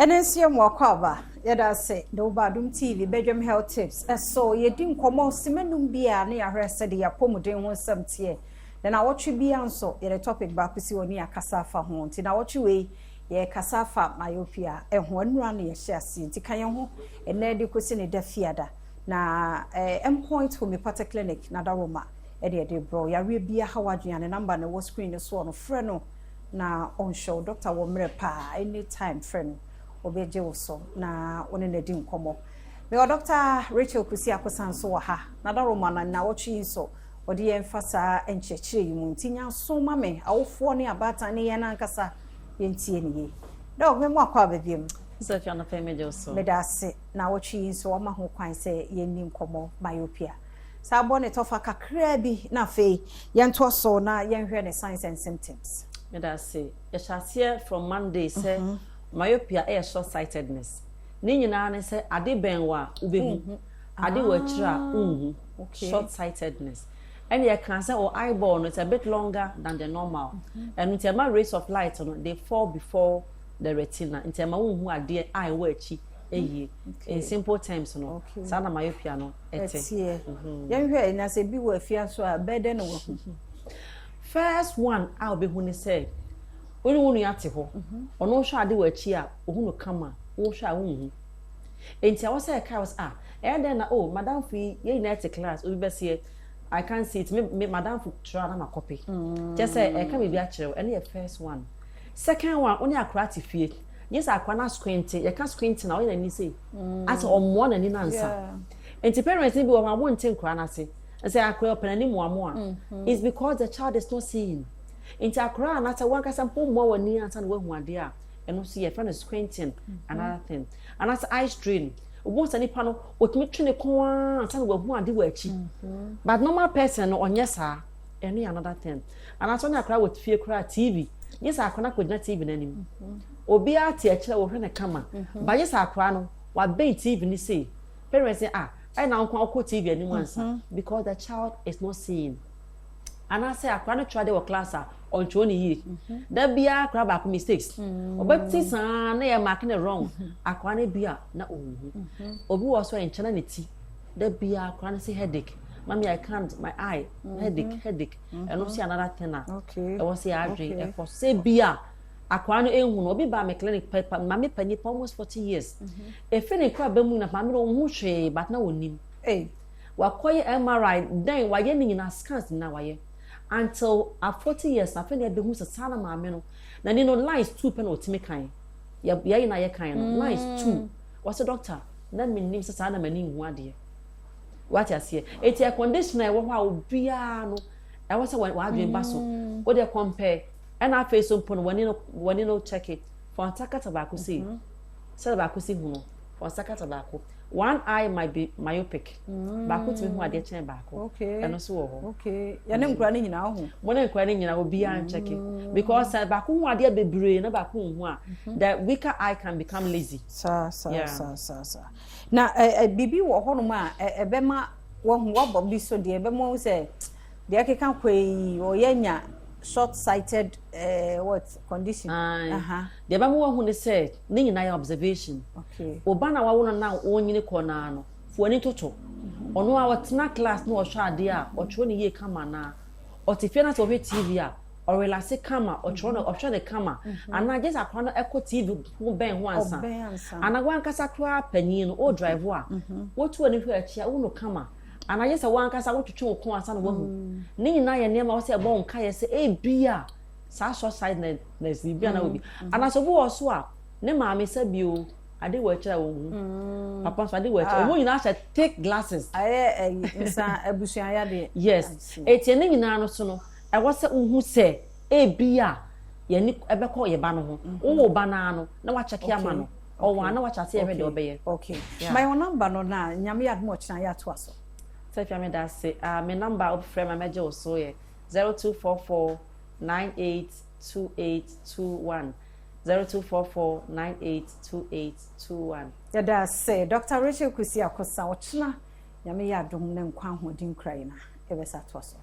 Ɛno nso yɛ mmoakɔ aba. Yɛda ase de woba Adom TV Bedwam Health Tips ɛso. Yɛdi nkɔmmɔ simanum bi a ne yɛahwɛ sɛde yɛapɔmuden ho nsɛm teɛ. Na nawɔtwe bia nso yɛde topic baako si wɔ ne yɛakasa afa ho. Nti nawɔtwe wei yɛkasa afa myopia ɛho. Nnura no yɛhyɛ aseɛ, nti ka yɛn ho ɛnɛ de kɔsi ne da fiada na Mpoint Homeopathic Clinic na daroma ɛde ɛde brɔ yareɛ bi aha wadwene. Ne number na ɛwɔ screen no soɔ no, frɛ no na ɔnhyɛ wo. Doctor wɔ mmerɛ paa, anytime frɛ no, ɔbɛgye wo so na wo ne no adi nkɔmmɔ. Mewɔ Dr Rachel Kusi Akosa nso wɔ ha na daroma na nawɔtwe yi nso ɔde yɛn fa saa nkyerɛkyerɛ yi mu, nti nyanso ma me awofoɔ ne abaatan ne yɛn ankasa yɛntie ne yie. Dɛ ɔbɛn mu akɔ aba biam. Meda ase na wɔtwe yi nso wɔma ho kwan sɛ yɛnni nkɔmmɔ myopia. Saa bɔ ne tɔfa kakraa bi na afei yɛntoa so na yɛnhwɛ ne signs and symptoms. Meda ase. Yɛhyɛ aseɛ from Monday sɛ myopia ɛyɛ short sightedness. Ne nyinaa ne sɛ ade bɛn wɔ a wobɛhu, ade wɔ akyire a wonhu. Short sightedness ɛna yɛka sɛ o eyeball no, it's a bit longer than the normal. Ɛno nti ɛma rays of light no, they fall before the retina, nti ɛma wonhu adeɛ a ɛwɔ akyi ɛyie. In simple terms no, saa na myopia no ɛte. Ɛteɛ. Yɛnhwɛ na sɛ bi wɔ afia so a, bɛɛ dɛ na wahu? First one a wobɛhu ne sɛ wo ne wo nua te hɔ, ɔno hwɛ ade wɔ akyi a ohu no kama, wohwɛ a wonhu. Nti a wɔsɛ ɛka wɔ sɛ, ah, ɛyɛ dɛn na oh, madamfo yi, yɛn nyinaa te class, obi bɛseɛ, "I can't see it." Me madamfo twerɛ a na ma copy kyɛ sɛ ɛka biribi akyerɛ wo. Ɛno yɛ first one. Second one, wo ne akora te fie, nye sɛ akora na squint. Yɛka squint na ɔyɛ n'ani sei asɛ ɔmmoa n'ani nansa. Nti parents ni bi wɔ hɔ a wɔnte nkora n'ase sɛ akora ɔpɛ n'ani mmoamoa. It's because the child is not seeing. Nti akora anaasɛ wankasa mpo mmoa w'ani ansa na wahu adeɛ a, ɛno nso yɛfrɛ no squinting. Another thing, anaasɛ eye strain. Obu sɛ nipa no otumi twe ne kɔn ara ansa na wahu ade wɔ akyi, but normal person no ɔnyɛ saa. Ɛno yɛ another thing. Anaasɛ ɔne akora wɔ fie koraa, TV nye sɛ akora no akɔgyina TV n'anim, obiara te akyerɛ wɔhwɛ ne kama, but nye sɛ akora no wabɛn TV ne sei, parents say, "Ah, ɛna nko akɔ TV anim ansa," because the child is not seeing. Anaasɛ akora no twerɛ de wɔ class a, ɔntwerɛ ne yie. Da biara akora baako mistakes ɔbɛti saa na yɛ mark ne wrong. Akora no bi a na ɔnhu. Obi wɔ so a nkyɛn ne ti da biara akora no say headache, "Mami, I can't, my eye headache, headache." Ɛno nso yɛ another thing a ɛwɔ sɛ yɛ adwene ɛkɔ so sɛ bi a akora no ehu no. Obi ba mi clinic pɛ, maame panyin pa, almost 40 years, efi ne kura bɛ mu na maame no ohun hwee, but na onim. Wakɔyɛ MRI then wayɛ ne nyinaa, scans nyinaa wayɛ until at 40 years. Afei na ɛbɛhu sɛ saa na maame no n'ani no, lines two pɛ na ɔtumi kan. Yɛ yɛ nyinaa yɛ kan no lines two. Wɔsɛ, "Doctor, na mi nim sɛ saa na m'ani nhu adeɛ." Wate aseɛ? Eti air conditioner ɛwɔ hɔ a obiara no ɛwɔ sɛ wadwene ba so o de compare. Ɛna afei so mpo no, w'ani no check it for nsa kata baako sei, sɛdeɛ baako si hu no for nsa kata baako. One eye might be myopic, baako tumi hu adeɛ kyɛn baako. Ɛno nso wɔ hɔ. Okay, yɛne nkura no nyinaa ho. Mo ne nkura no nyinaa, obiara nkyɛke, because sɛ baako hu adeɛ bebree na baako nhu a, the weaker eye can become lazy. Saa. Saa na ɛ ɛ biribi wɔ hɔnom a ɛbɛma wɔhu wɔbɔ bi so deɛ ɛbɛma wɔn sɛ deɛ ɛkeka kɔ yi ɔyɛ nya short sighted what condition? Deɛ ɛbɛma wɔhu ne sɛ ne nyinaa yɛ observation. Ɔba na wawo no na wɔnyini kɔ naa no fo ani toto ɔno a ɔtena class na ɔhwɛ adeɛ a ɔtwerɛ ne yie kama, naa ɔte fie na sɛ ɔhwɛ TV a ɔrelax kama, ɔtwerɛ no, ɔhwɛ ne kama, anaa gye sɛ akora no ɛkɔ TV ho bɛn ho ansa. Ɔbɛn ansa. Anaa wankasa koraa panyin no o drive a wotu ani hwɛ akyi a wo no kama, anaa gye sɛ wankasa wotwitwi wo kɔn ansa na wahu. Ne nyinaa yɛ nneɛma a wɔsɛ ɛbɔ wo nkaeɛ sɛ ebi a saa short sightedness bi ana obi anaasɛ obi wɔ so a ne maame sɛ bio ade wɔ akyire a wɔn hu, papa nso ade wɔ akyire, wɔn nyinaa hyɛ thick glasses. Ayɛ ɛyi nsa abusua yadeɛ. Yes, eti ne nyinaa no so no, ɛwɔ sɛ wohu sɛ ebi a yɛni ɛbɛkɔ yɛ ba no ho. Wowɔ ba naa no na wakyɛke ama no ɔwɔ a na wakyɛ ase yɛhwɛ deɛ ɔbɛyɛ. Okay, ma yɛn number no na Nyame yɛ adom ɔkyena yɛ atoa so. Sɛ fia, me da ase. Ah, me number a wofrɛ ma mɛgye wo so yɛ 0244982821, 0244982821. Yɛda ase, Dr Rachel Kusi Akosa. Ɔkyena Nyame yɛ adom ne nkwa ahoɔden kura yi na yɛbɛsa atoa so.